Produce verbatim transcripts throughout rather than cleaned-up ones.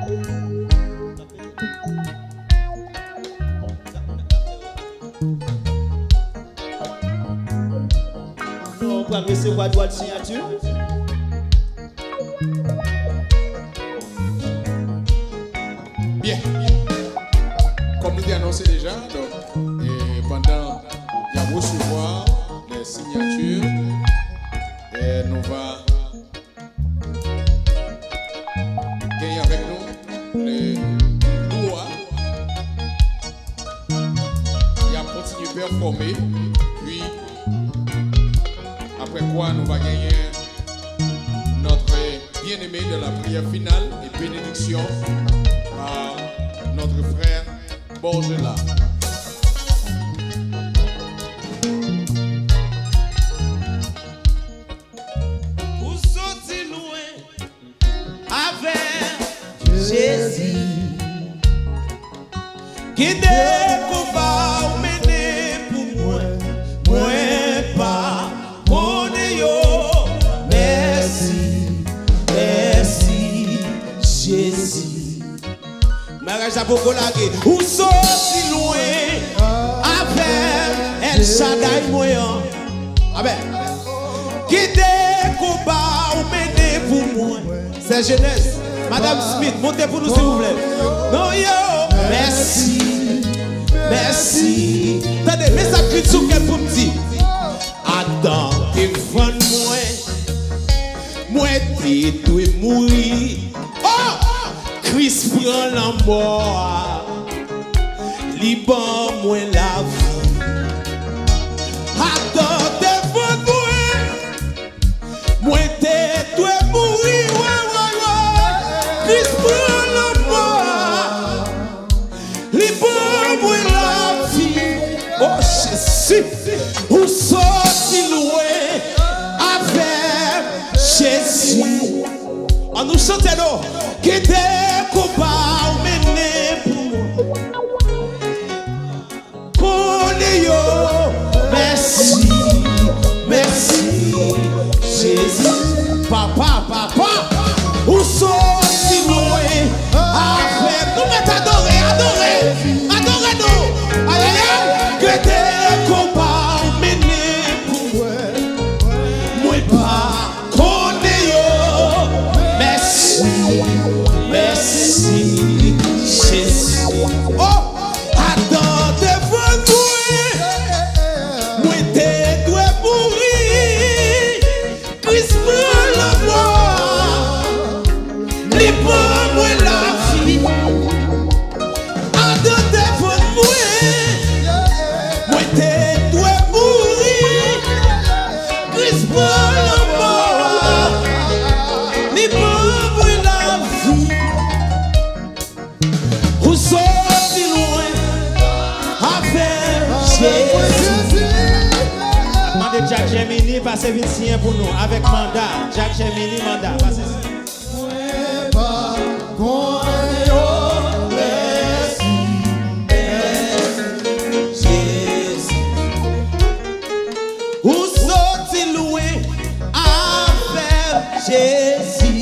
Nou pral resevwa dwa de siyati. Byen. Kòm nou te anonse deja, donk, e pandan y ap resevwa lè siyati, e nou va genyen avèk nou le duo a. Y ap kontinye pèfòme, pi apre kwa nou va genyen notre bien-aimé de la prière finale et bénédiction par notre frère Borgela. Ou soti lwen avè Jezi. Kite konba w mennen pou mwen, mwen pa konnen yo. Mèsi, mèsi, Jezi. Bagay sa poko lage. Ou soti lwen avè m, El Shaddai mwen an. Amèn. Kite konba w mennen pou mwen. Sè Jenès, Madam Smith, monte pou nou, silvouplè. Non, yo, mèsi, mèsi. Tande, men sa k vin sou kè m pou m di. Adan devan mwen, mwen te dwe mouri. Oh! Kris pran lanmò a, li ban mwen lavi. Adan devan mwen, mwen te dwe mouri, wi, wi, wi. Kris pran lanmò a, li ban mwen lavi. O Jezi, ou soti lwen avè m, Jezi. Ann nou chante non. Kite konba w mennen pou mwen. Konnen yo. Mèsi, mèsi, Jezi. Papa, papa, ou soti lwen avè m. Nou mèt adore, adore, adore nou. Alelouya. Kite konba w mennen pou mwen. Mwen pa konnen yo. Mèsi, mèsi, Jezi. Oh, adan devan mwen, mwen te dwe mouri. Kris pran lanmò a, li ban mwen lavi. Adan devan mwen, mwen te dwe mouri. Kris pran lanmò a, li ban mwen lavi. Ou soti lwen avè Jezi. Mande Jack Germini pase vin siyen pou nou avèk manda. Jack Germini, manda, pase siyen. Mwen pa konnen yo, mèsi, mèsi, Jezi. Ou soti lwen avè m, Jezi.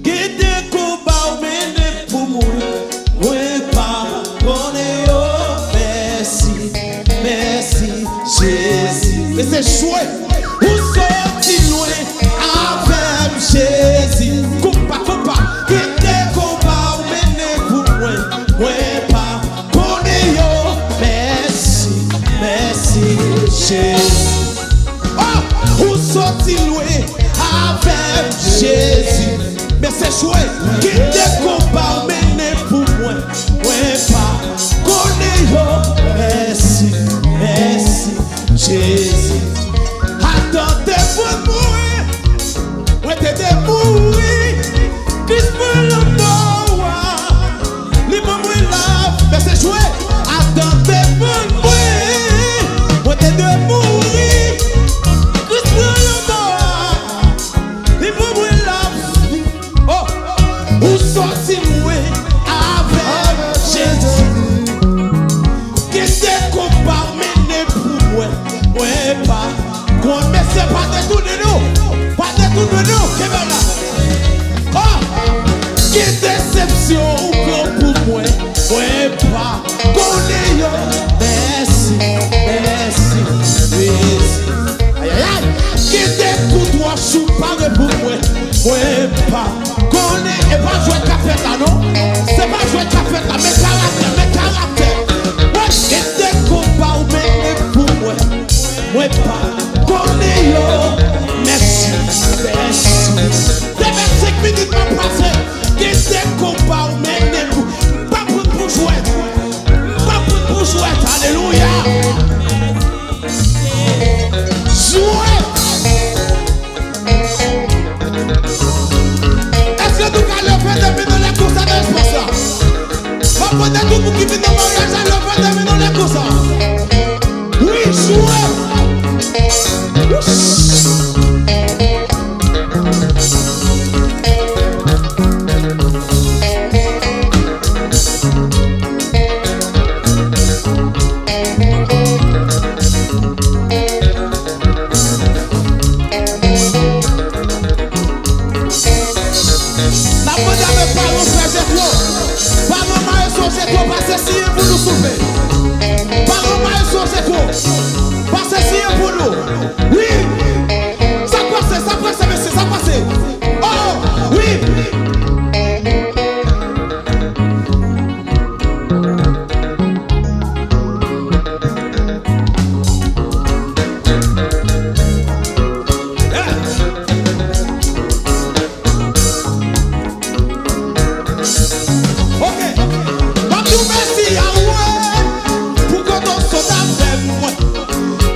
Kite konba w mennen pou mwen. Mwen pa konnen yo, mèsi, mèsi, Jezi. Mesye, jwe. Ou soti lwen avè m, Jezi. Konpa, konpa. Kite konba w mennen pou mwen. Mwen pa konnen yo. Mèsi, mèsi, Jezi. Oh, ou soti lwen avè m, Jezi. Mesye, jwe. Kite konba w mennen pou mwen. Mwen pa konnen yo. Mèsi, mèsi, Jezi. Adan devan mwen, mwen te dwe mouri. Kris pran lanmò a, li ban mwen lavi. Mesye, jwe. Adan devan mwen, mwen te dwe mouri. Kris pran lanmò a, li ban mwen lavi. Oh, ou soti lwen avè Jezi. Kite konba w mennen pou mwen. Mwen pa konn, mesye, pa detounen nou. Pa detounen nou. Kenbe la. Oh, kite Pa konnen, e pa jwèt k ap fèt la, non. Se pa jwèt k ap fèt la, men karaktè, men karaktè. Mwen, gen de konba ou mennen pou mwen. Mwen pa konnen yo. Mèsi, mèsi. Demen senk minit m ap pase. Gen de konba ou mennen pou. M pa pran pou jwèt. M pa pran pou jwèt. Alelouya. Jwèt. Èske nou ka leve de men nou anlè konsa nan espas la? M ap mande tout moun ki vin nan maryaj la, leve de men nou anlè konsa. Wi, jwe. N ap mande avèk paran frè Jetwo. Paran maestro Jetwo, pase siyen pou nou, souple. Paran maestro Jetwo, pase siyen pou nou. Wi. Sa k pase, sa k pase, mesye, sa k pase. Oh, wi. Ok. M ap di w mèsi, Yahweh, pou kote w sot avè mwen.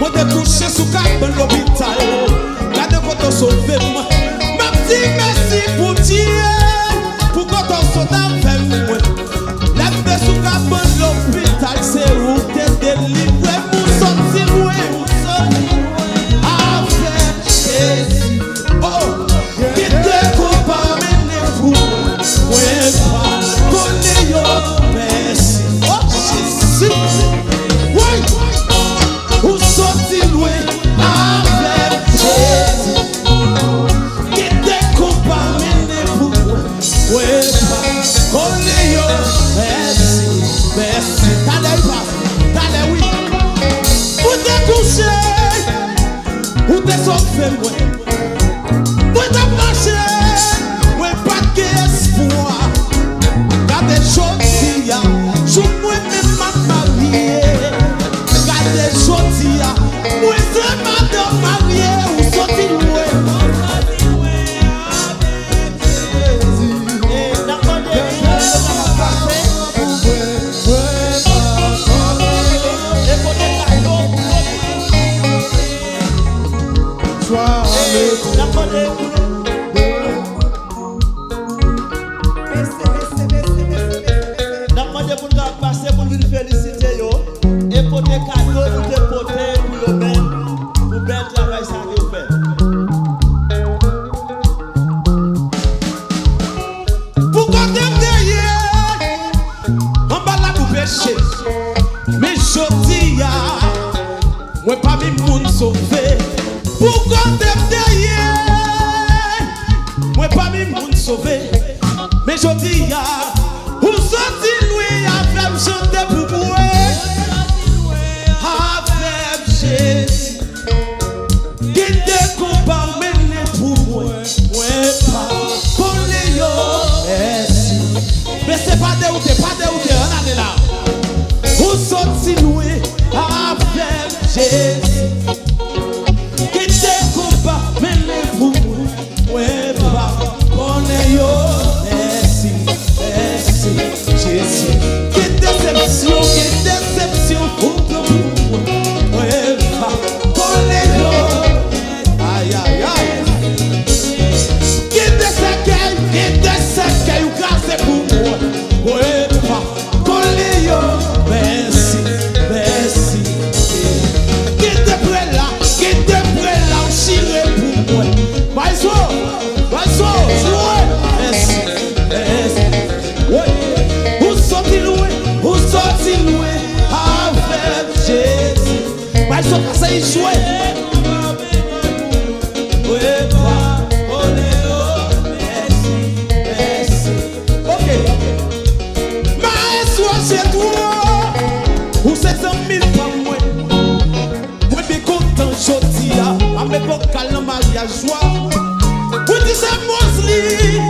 Mwen te kouche sou kabann lopital. Gade kote w sove m. M ap di mèsi, Bondye, pou kote w sot avè mwen. Lè m te sou kabann lopital, se ou te delivre m, ou soti lwen, ou soti lwen avèk Jezi. Oh, kite konba mennen pou mwen, mwen pa konnen yo, mèsi. Oh, Jezi. Woy, ou soti lwen avèk Jezi. Kite konba mennen pou mwen. Mwen pa konnen yo. Mèsi, mèsi. Talè, papa. Talè, wi. Ou te kouche. Ou te sove mwen. Mwen t ap mache. Mwen pa t gen espwa. Gade jodi a. Jou mwen menm m ap marye. Gade jodi a. Mwen se madanm marye, ou soti lwen. N ap mande pou yo kapab pase. E kote kado pou yo. E n ap mande pou nou. N ap mande pou n kapab pase pou n vin felisite yo. E pote kado nou te pote pou yo menm, pou bèl travay sa yo fè. Pou kote m te ye, anba labou peche. Men jodi a, mwen pami moun sove. Pou kote m te ye, mwen pami moun sove. Men jodi a, ou soti lwen avè m, chante pou mwen. Avè m, Jezi. Gen de konba w mennen pou mwen. Mwen pa konnen yo. Mèsi. Men se pa dewoute, pa dewoute, ann ale la. Ou soti lwen avè m, Jezi. Kite konba mennen pou mwen. Mwen pa konnen yo. Mèsi, mèsi, Jezi. Gen desepsyon, gen desepsyon ou pran pou mwen. Mwen pa konnen yo. Ay, ay, ay. Gen de sèkèy, gen de sèkèy ou kraze pou mwen. Mwen pa konnen yo. Mèsi, mèsi. Gen de prela, gen de prela ou chire pou mwen. Maestro, maestro, jwe. Mèsi, mèsi. Wi. Ou soti lwen, ou soti lwen avèk Jezi. Maestro, pase y jwe. Mwen pa konnen yo. Mèsi, mèsi. Ok. Maestro Jetwo, ou se zanmi pa mwen. Mwen byen kontan jodi a, m ap met vokal nan maryaj ou a. Ou di se Mosley,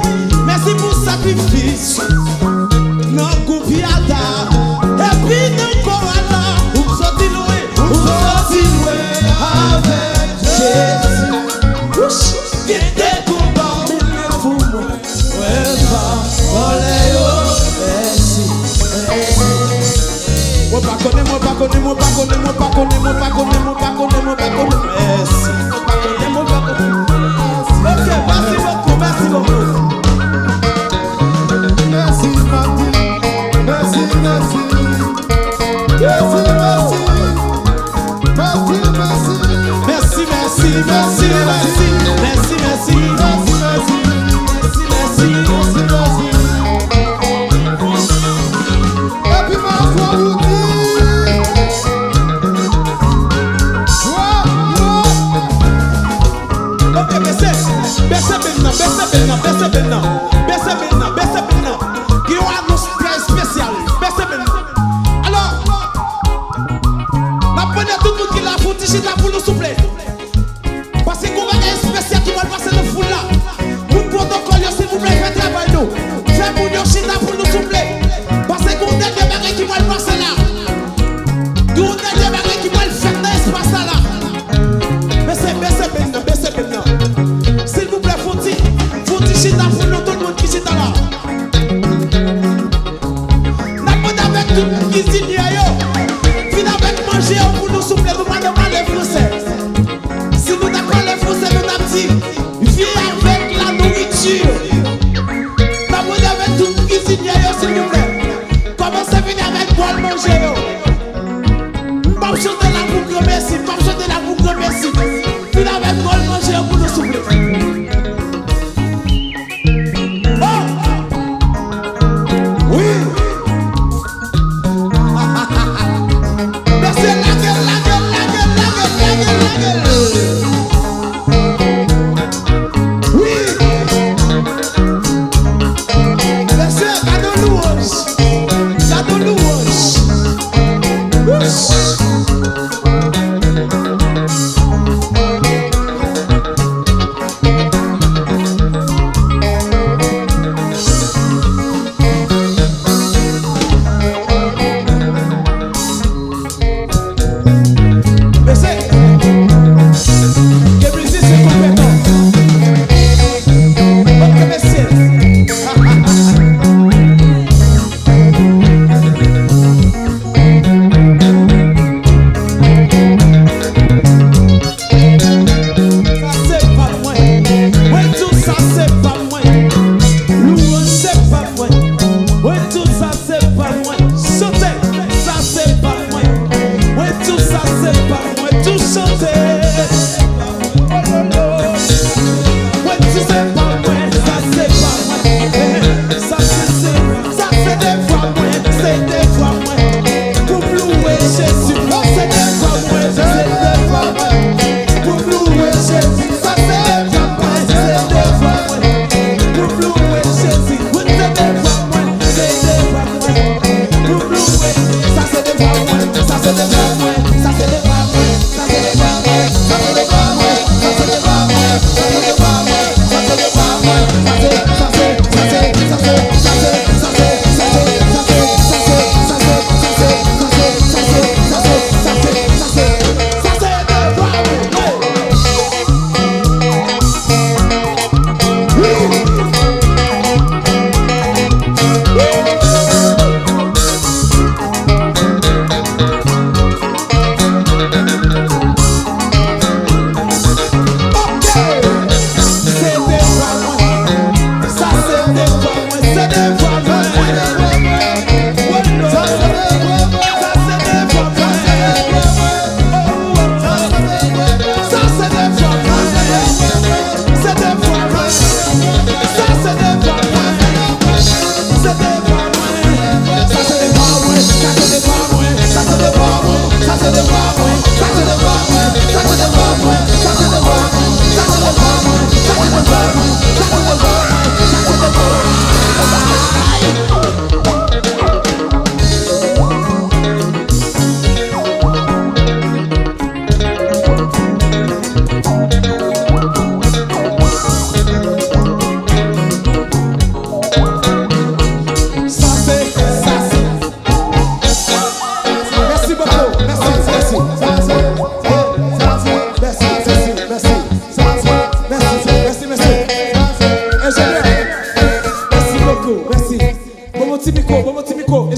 Mwen pa vòlè yo. Mèsi, mèsi. Mwen pa konnen, mwen pa konnen, mwen pa konnen, mwen pa konnen, mwen pa konnen, mwen pa konnen, mwen pa konnen. Mèsi. Mwen pa konnen, mwen pa konnen. Ok, mèsi bokou, mèsi bokou. Mèsi, Martin. Mèsi, mèsi. Mèsi, mèsi. Mèsi, mèsi, mèsi, mèsi. Mèsi, mèsi. Mèsi, mèsi. Mèsi, mèsi. Mèsi, mèsi. Epi mèsi Roody.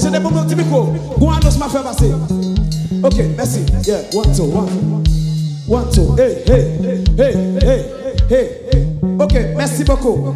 Tande pou mwen, ti mikwo. Gon anons m ap fè pase. Ok, mèsi. Yeah, one, two, one. One, two. Hey, hey, hey, hey, hey, hey. Ok, mèsi bokou.